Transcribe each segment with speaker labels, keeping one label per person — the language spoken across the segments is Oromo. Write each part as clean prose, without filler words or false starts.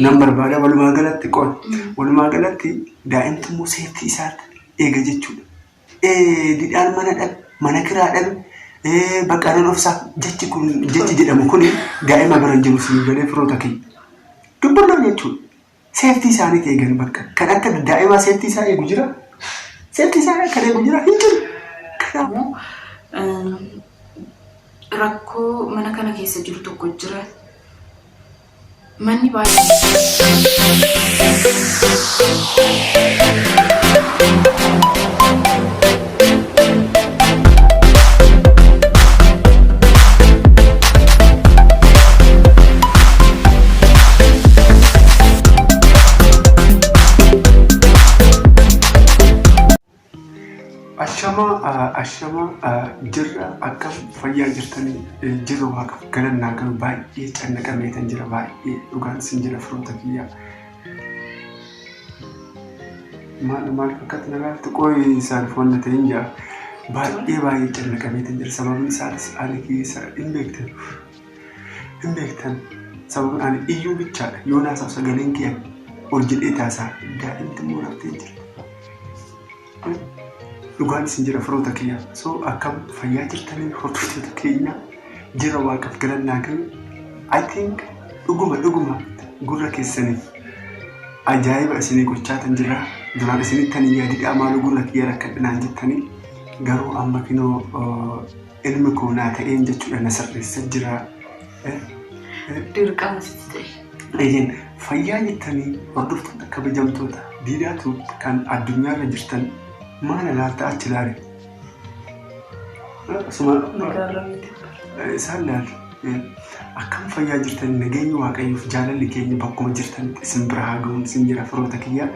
Speaker 1: Nan barbaada walumaa galatti qoon. Walumaa galatti daa'imti immoo safety isaatti eega jechuudha. Didhaan mana dhabe, mana kiraa dhabe, bakka nan obsaa jechi kun jechi jedhamu kun daa'ima bira hin jiru siin galee firoota kiyya. Dubbannoo jechuudha. Safety isaaniitti eegan bakka. Kan akka daa'imaa safety isaa eegu jira. Safety isaa kan eegu jira hin jiru. Kanaafuu
Speaker 2: Rakkoo mana kana keessa jiru tokko jira. Manni baay'ee.
Speaker 1: Ashama ashama jirra, akkam fayyaa jirtanii? Jirra, waaqaaf galannaa galu. Baay'ee cannaqameetan jira, baay'ee dhugaan sin jira firoota kiyyaa. Maal maal fakkaatti na laaltu? Qooyi isaan foon na ta'in jira. Baay'ee baay'ee cannaqameetan jira. Sababni isaanis ani keessa hin beektan. Hin beektan, sababni ani iyyuu bichaadha. Yoo naasaaf sagaleen kiyya ol jedhee taasaa, daa'imti immoo raftee jirti. Dhugaan isin jira firoota kiyya. So akkam fayyaa jirtanii hordoftoota keenya? Jira, waaqaaf galannaa galu. I think dhuguma dhuguma gurra keessaniif ajaa'iba isinii gochaatan jira. Duraan isinitti ani yaadidhaa maaloo gurra kiyya rakkadhinaan jettanii, garuu amma kinoo ilmi koo naa ta'een jechuudha, na sirreessa jira.
Speaker 2: Dirqama sitti ta'e.
Speaker 1: Eeyyeen, fayyaa jettanii hordoftoota kabajamtoota Diidaatu kan addunyaarra jirtan? Maal ilaalta achi ilaali? Asuma isaan ilaali. Akkam fayyaa jirtan? Nageenyi Waaqayyoof jaalalli keenya bakkuma jirtanitti isin bira haa ga'uun isin jira firoota kiyya.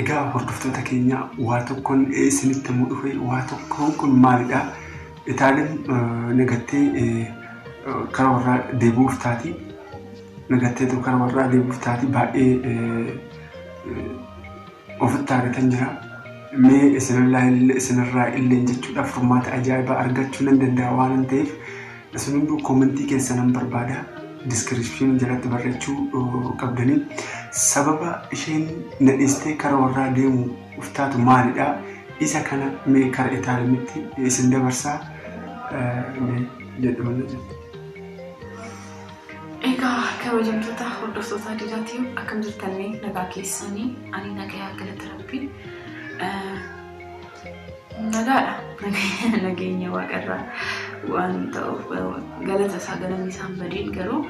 Speaker 1: Egaa hordoftoota keenya, waa tokkoon isinitti himuu dhufe. Waa tokkoon kun maalidha? Itaaliin nagattee karaa warraa deebi'uuf taati. Nagatteetu karaa warraa deebi'uuf taati, baay'ee ofitti aaratan jira. Mee isinirraa illee jechuudha furmaata ajaa'ibaa argachuu nan danda'a waan ta'eef, isin hunduu comment keessa nan barbaada. Description jalatti barreessuu qabdanii, sababa isheen na dhiistee kara warraa deemu uftaatu maalidha? Isa kana mee kara Itaalimitti isin dabarsaa mee jedhu.
Speaker 2: Egaa kabajamtoota hordoftoota Diidaatii, akkam jirtanii? Nagaa keessanii? Ani nagayaa, galata Rabbii, nagaadha. Nageenya waaqarraa waan ta'uuf galata isaa galanni isaan badiin, garuu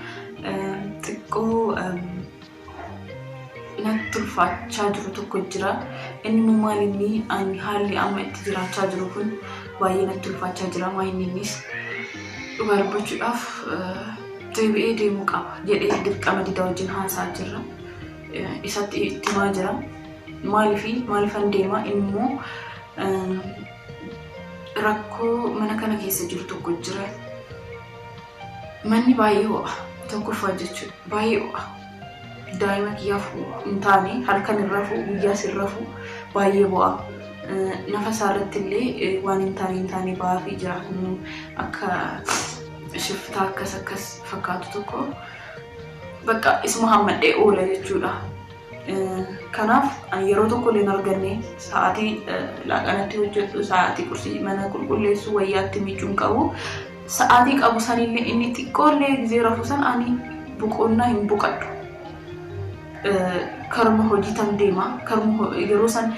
Speaker 2: xiqqoo natti ulfaachaa jiru tokko jira. Inni immoo maal? Inni ani haalli amma itti jiraachaa jiru kun baay'ee natti ulfaachaa jira. Maa inni innis dhugaa dubbachuudhaaf deebi'ee deemuu qaba jedhee dirqama Didaa wajjin haasaa jirra. Isatti itti himaa jira. Maaliifi maaliifan deema? Inni immoo rakkoo mana kana keessa jiru tokko jira. Manni baay'ee ho'a. Tokkoffaa jechuudha. Baay'ee ho'a. Daa'ima kiyyaaf hin taane, halkan hin rafu, guyyaas hin rafu, baay'ee ho'a. Nafa isaa irratti illee waan hin taane ba'aafii jira. Akka shiftaa akkas akkas fakkaatu tokko bakka isuma hammadhee oola jechuudha. Kanaaf ani yeroo tokko illee hin arganne. Sa'aatii laaqanatti hojjedhu, sa'aatii qursii mana qulqulleessu, wayyaatti miicuun qabu. Sa'aatii qabu sanillee inni xiqqoollee gizee rafu san ani boqonnaa hin boqadhu. Karuma hojiitan deema. Karuma yeroo san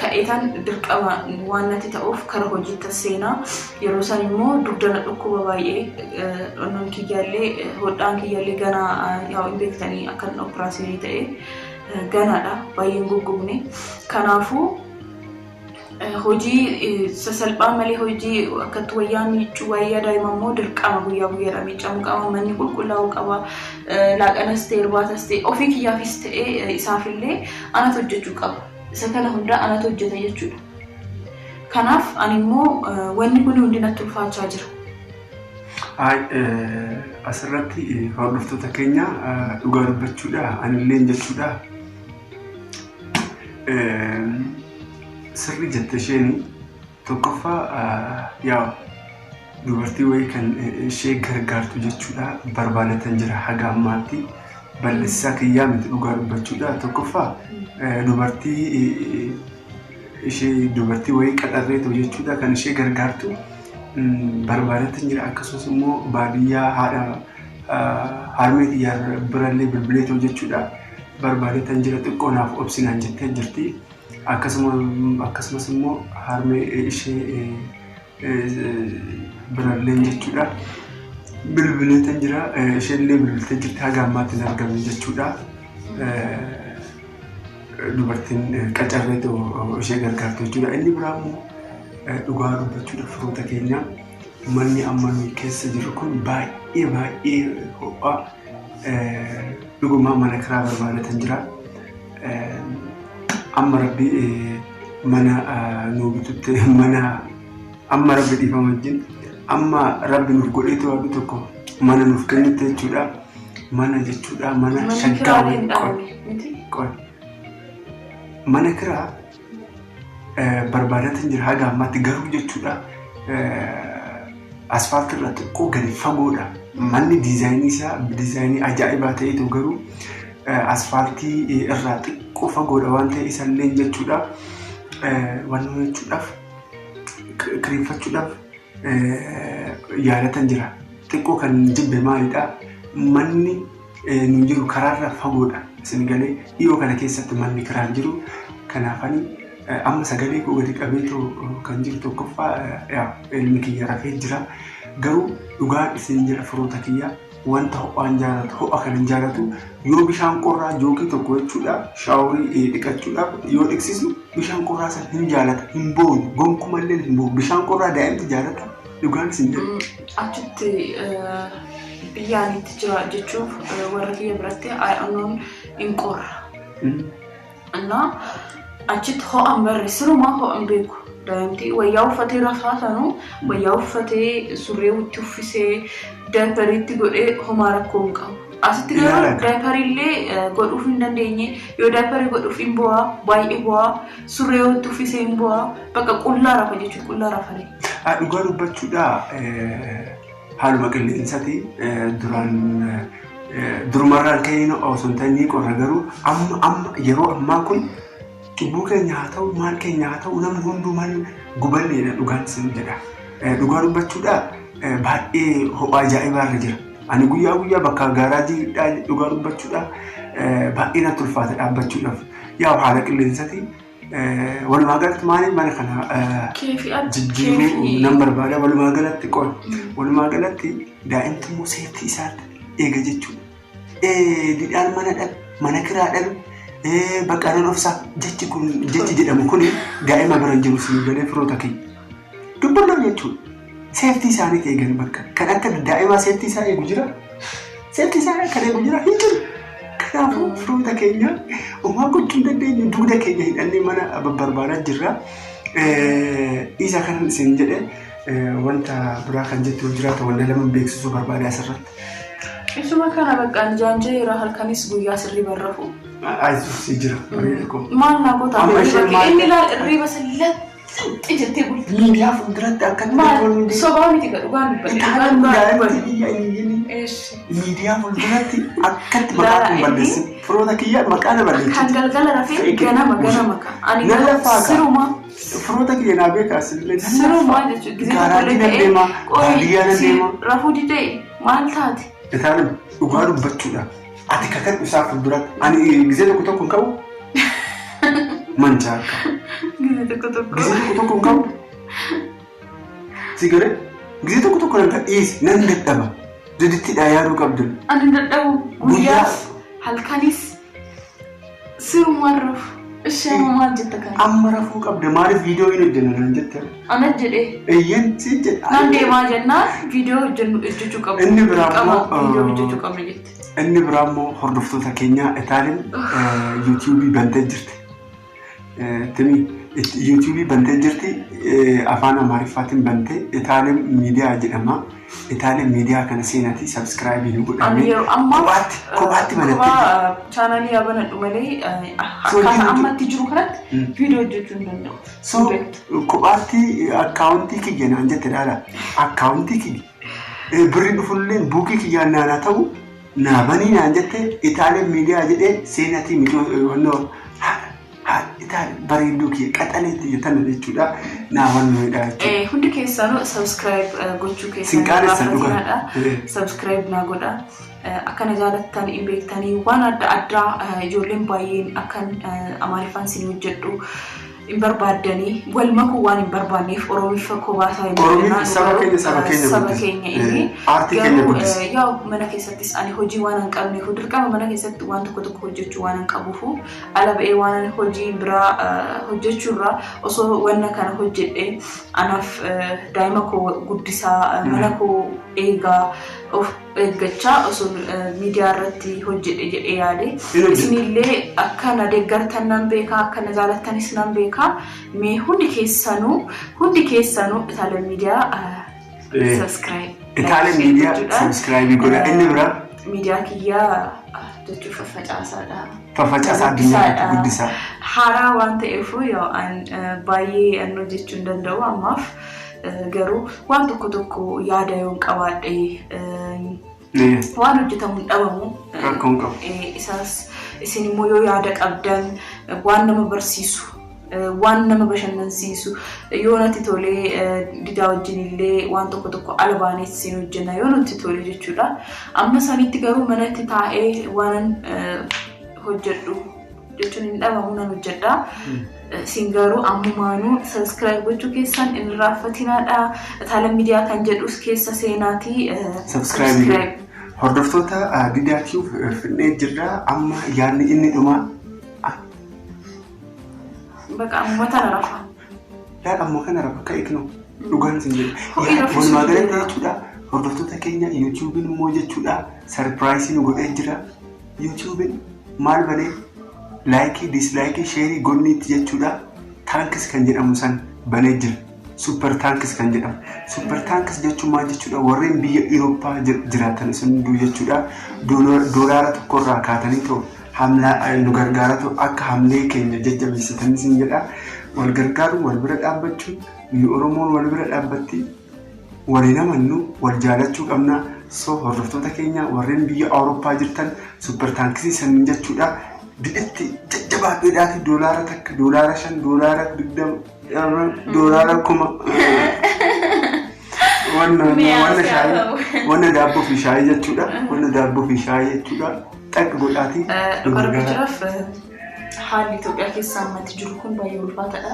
Speaker 2: ka'eetan dirqama waan natti ta'uuf kara hojiitti seenaa. Yeroo san immoo dugda na dhukkuba baay'ee. Onnoon kiyyaallee, hodhaan kiyyaallee ganaa, yaa hin beektanii, akkan operaasiyoonii ta'e ganaadha. Baay'een goggogne. Kanaafuu hojii sasalphaa malee hojii akkatti wayyaa miiccuu, wayyaa daa'ima immoo dirqama guyyaa guyyaadhaan miiccamuu qaba, manni qulqullaa'uu qaba, laaqanas ta'e irbaatas ta'e ofii kiyyaafis ta'e isaafillee anatu hojjechuu qaba. Isa kana hundaa anatu hojjeta jechuudha. Kanaaf ani immoo wanni kun hundi natti ulfaachaa jira.
Speaker 1: Asirratti hordoftoota keenya, dhugaa dubbachuudha anillee jechuudha. Sirri jette isheen. Tokkoffaa, yaa dubartii wayii kan ishee gargaartu jechuudha barbaadatan jira haga ammaatti. Balleessaa kiyyaa miti dhugaa dubbachuudha. Tokkoffaa dubartii ishee dubartii wayii qaxarreetu jechuudha kan ishee gargaartu barbaadatan jira. Akkasumas immoo baadiyyaa haadha harmee kiyyaa birallee bilbileetu jechuudha barbaadatan jira xiqqoo naaf obsinaan jettee jirti. Akkasumas immoo harmee ishee birallee jechuudha. Bilbileetan jira isheellee bilbiltee jirti haga ammaatti hin argamne jechuudha. Dubartiin qacarreetu ishee gargaartu jechuudha. Inni biraa immoo dhugaa dubbachuudha firoota keenya manni amma nuyi keessa jirru kun baay'ee baay'ee ho'aa dhugumaa mana kiraa barbaadatan jira. Amma rabbi mana nuu bitutti mana amma rabbi dhiifama wajjin amma rabbi nuuf godheetu aduu tokko mana nuuf kennutti jechuudha. Mana jechuudha mana shaggaa wayii mana kiraa barbaadatan jira haga ammaatti garuu jechuudha asfaaltii irraa xiqqoo gadi fagoodha. Manni diizaayinii isaa diizaayinii ajaa'ibaa ta'etu garuu asfaaltii irraa xiqqoo fagoodha waan ta'e isallee jechuudha. Waan jechuudhaaf kireeffachuudhaaf yaalatan jira. Xiqqoo kan jibbe maalidha? Manni nu jiru karaarra fagoodha. Isin galee dhiyoo kana keessatti manni kiraan jiru. Kanaafani amma sagalee koo gadi qabeetu kan jiru tokkoffaa ilmi kiyya rafee jira. Garuu dhugaan isin jira firoota kiyya wanta ho'aan jaalatu ho'a kan hin jaalatu yoo bishaan qorraa jookii tokko jechuudha shaaworii dhiqachuudhaaf yoo dhiqsiisnu bishaan qorraa san hin jaalata hin boonu gonkumallee hin boonu bishaan qorraa daa'imti jaalata dhugaan isin jira.
Speaker 2: Achitti biyyaan itti jira jechuuf warra kiyya biratti aanoon hin qorra. Innaa achitti ho'an barre sirumaa ho'an beeku. Daa'imti wayyaa uffatee rafaa sanuu wayyaa uffatee surree itti uffisee daayipariitti godhee homaa rakkoo hin qabu. Asitti garuu daayiparii illee godhuuf hin dandeenye yoo daayiparii godhuuf hin bu'aa baay'ee bu'aa surree itti uffisee hin bu'aa bakka qullaa rafa jechuudha qullaa rafare.
Speaker 1: Dhugaa dubbachuudha haaluma qilleensaati duraan durumarraan ka'ee osoo hin ta'in ni qorra garuu amma amma yeroo ammaa kun cubbuu keenya haa ta'u maal keenya haa ta'u namni hunduu maal gubanneedha dhugaan isin jedha. Dhugaa dubbachuudha baay'ee ho'a ajaa'ibaa irra jira. Ani guyyaa guyyaa bakka gaaraajii dhugaa dubbachuudha baay'ee natti ulfaata dhaabbachuudhaaf. Yaa haala qilleensaati walumaa galatti maali mana kana jijjiiruu nan barbaada walumaa galatti qola. Walumaa galatti daa'imti immoo seeftii isaatti eega jechuudha. Didhaan mana dhabe mana kiraa dhabe bakka nan obsaa jechi kun jechi jedhamu kun daa'ima bira jiru siin galee firoota keenya. Dubbannoo jechuudha. Seeftii isaanii eegan bakka kan akka daa'imaa seeftii isaa eegu jira. Seeftii isaa kan eegu jira hin jiru. Kanaafuu firoota keenya homaa gochuu hin dandeenyu dugda keenya hidhannee mana barbaadaa jirra. Isa kanan isin jedhe wanta biraa kan jettu jiraata wanta lama beeksisuu barbaade asirratti.
Speaker 2: Isuma kana bakka jaanjeera halkanis guyyaa sirrii barrafu.
Speaker 1: Ayi jira bareeda koo.
Speaker 2: Maal naa goota
Speaker 1: Amma isheen maal-
Speaker 2: inni laal irriiba sillatti jettee bulti.
Speaker 1: Miidiyaa fuulduratti akkatti
Speaker 2: Maal sobaa miti ka dhugaan dubbate
Speaker 1: Itaalaan
Speaker 2: dhugaan
Speaker 1: daa'imti
Speaker 2: dubbate.
Speaker 1: biyya inni
Speaker 2: Eessi.
Speaker 1: miidiyaa fuulduratti akkatti maqaa kun balleessin. Firoota kiyya maqaa na
Speaker 2: Kan
Speaker 1: balleessitu.
Speaker 2: galgala rafee
Speaker 1: Fe'ee
Speaker 2: ganama ganama ka. Ani
Speaker 1: Nan lafaa ka.
Speaker 2: sirumaa
Speaker 1: Firoota kiyya naa beekaa asillee nan
Speaker 2: sirumaa
Speaker 1: lafaa.
Speaker 2: jechuudha. Gizee
Speaker 1: Gaaraajii
Speaker 2: tokkollee
Speaker 1: nan
Speaker 2: ta'ee
Speaker 1: deema, baadiyyaa nan
Speaker 2: qoyi
Speaker 1: deema.
Speaker 2: rafuu didee maal taate?
Speaker 1: Itaalaan dhugaa dubbachuudha. Ati kakadhu isaa fuulduratti. Ani gizee tokko tokko hin qabu. Mancaa akka.
Speaker 2: Gizee tokko tokko.
Speaker 1: Gizee tokko tokko hin qabu. Si galee gizee tokko tokko nan dhiisi nan dadhaba. Didittiidhaa yaaduu qabdu.
Speaker 2: Ani dadhabu guyyaas halkanis sirumaan rafu. Ishee amma maal jetta kana?
Speaker 1: Amma rafuu qabda maaliif viidiyoo hin hojjennu nan jette.
Speaker 2: Ana jedhee.
Speaker 1: Eeyyan si jedha.
Speaker 2: Nan deemaa jennaan viidiyoo hojjennu hojjechuu qabna.
Speaker 1: Inni biraa
Speaker 2: Qaba
Speaker 1: immoo,
Speaker 2: viidiyoo hojjechuu qabna jette.
Speaker 1: Inni biraa immoo hordoftoota keenyaa Itaaliin yuutuubii bantee jirti. Timi yuutuubii bantee jirti afaan Amaariffaatiin bantee Itaaliin miidiyaa jedhama. Itaaliin miidiyaa kana seenaatii sabskraayibii nu
Speaker 2: Ani
Speaker 1: godhamee
Speaker 2: yeroo ammaa
Speaker 1: kophaatti kophaatti banattee
Speaker 2: kophaa chaanaalii yaa banadhu malee akkaataa ammatti jiru kanatti viidiyoo hojjechuu hin danda'u.
Speaker 1: So kophaatti akkaawuntii kiyya naan jette dhaala. Akkaawuntii kiyya birri dhufullee buukii kiyyaan naanaa ta'u Naa banii naan jette Itaaleen miidiyaa jedhee seenatii micoo Itaalee bareedduu kiyya qaxalee tiyya tana jechuudha. Naa wannoodha jechuudha.
Speaker 2: Hundi keessanuu subscribe gochuu keessan
Speaker 1: Sin qaanessan dhugaa.
Speaker 2: Subscribe naa godha. Akkana jaalattan hin beektanii waan adda addaa ijoolleen baay'een akkan Amaariffaan sin hojjedhu hin barbaaddanii wal makuu waan hin barbaanneef Oromiffa kophaa hin
Speaker 1: Oromiif saba keenya saba keenya
Speaker 2: saba
Speaker 1: guddisa.
Speaker 2: keenya inni.
Speaker 1: Aartii keenya
Speaker 2: Garuu
Speaker 1: guddisa.
Speaker 2: yaa mana keessattis ani hojii waan hin qabneef dirqama mana keessatti waan tokko tokko hojjechuu waan hin qabuuf ala ba'ee waan ani hojii biraa hojjechuurraa osoo wanna kana hojjedhe anaaf daa'ima koo guddisaa mana koo eegaa of eeggachaa osoo miidiyaa irratti hojjedhe jedhee yaade.
Speaker 1: Hin hojjette.
Speaker 2: Isinillee akka na deeggartan nan beekaa, akka na jaalattanis nan beekaa. Mee hundi keessanuu Itaaleen miidiyaa subscribe.
Speaker 1: Itaaleen miidiyaa subscribe godha. Inni biraa
Speaker 2: Miidiyaa kiyyaa jechuun faffacaasaadha.
Speaker 1: Faffacaasaa addunyaa irratti guddisaa.
Speaker 2: Haaraa waan ta'eef yoo an baay'ee an hojjechuu hin danda'u ammaaf, garuu waan tokko tokko yaada yoon qabaadhe waan hojjetamu hin dhabamu.
Speaker 1: Rakkoo hin qabu.
Speaker 2: Isaas isin immoo yoo yaada qabdan, waan nama barsiisu, waan nama bashannansiisu yoo natti tolee, Didaa wajjin illee waan tokko tokko ala baanee isin hojjenna yoo nutti tole jechuudha. Amma sanitti garuu manatti taa'ee waan hojjedhu jechuun hin dhabamu, nan hojjedha. Isin garuu ammumaanuu subscribe gochuu keessan hin irraanfatinaadha. Itaaleen miidiyaa kan jedhus keessa seenaatii.
Speaker 1: Subscribe. Hordoftoota Didaa Tube finnee jirra. Amma yaadni inni dhumaa.
Speaker 2: Baqa ammuma tana rafa.
Speaker 1: Yaa ammoo kana rafa akka eegnu dhugaan isin jedhu.
Speaker 2: Ho'i rafisuu
Speaker 1: Walumaa galatti
Speaker 2: danda'a.
Speaker 1: jechuudha. Hordoftoota keenya, YouTubeiin immoo jechuudha surprise nu godhee jira. YouTubeiin maal banee like, dislike, share gonniitti jechuudha. Thanks kan jedhamu san banee jira. Super Thanks kan jedhamu. Super Thanks jechuun maal jechuudha? Warreen biyya Irooppaa jiraatan isin hunduu jechuudha. Doolaara tokkorraa kaatanii ta'u hamlaa nu gargaara ta'u akka hamlee keenya jajjabeessitanii isin jedha. Wal gargaaruun, wal bira dhaabbachuun, biyyi Oromoon wal bira dhaabbatti. Waliin amannu, wal jaalachuu qabna. So hordoftoota keenya warreen biyya Awurooppaa jirtan Super Thanks saniin jechuudha. Didhitti jajjabaadheedhaati $1, $5, $20, $10,000 wanna shaayii, wanna daabboo fi shaayii jechuudha. Wanna daabboo fi shaayii jechuudha. Xaqi godhaati.
Speaker 2: Dhugaa dubbachuudhaaf haalli Itoophiyaa keessa ammatti jiru kun baay'ee ulfaataadha.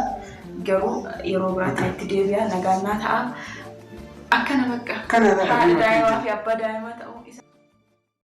Speaker 2: Garuu yeroo biraatti itti deebi'a, nagaan naa ta'a. Akkana bakka.
Speaker 1: Kana
Speaker 2: Haadha daa'imaa fi abbaa daa'imaa.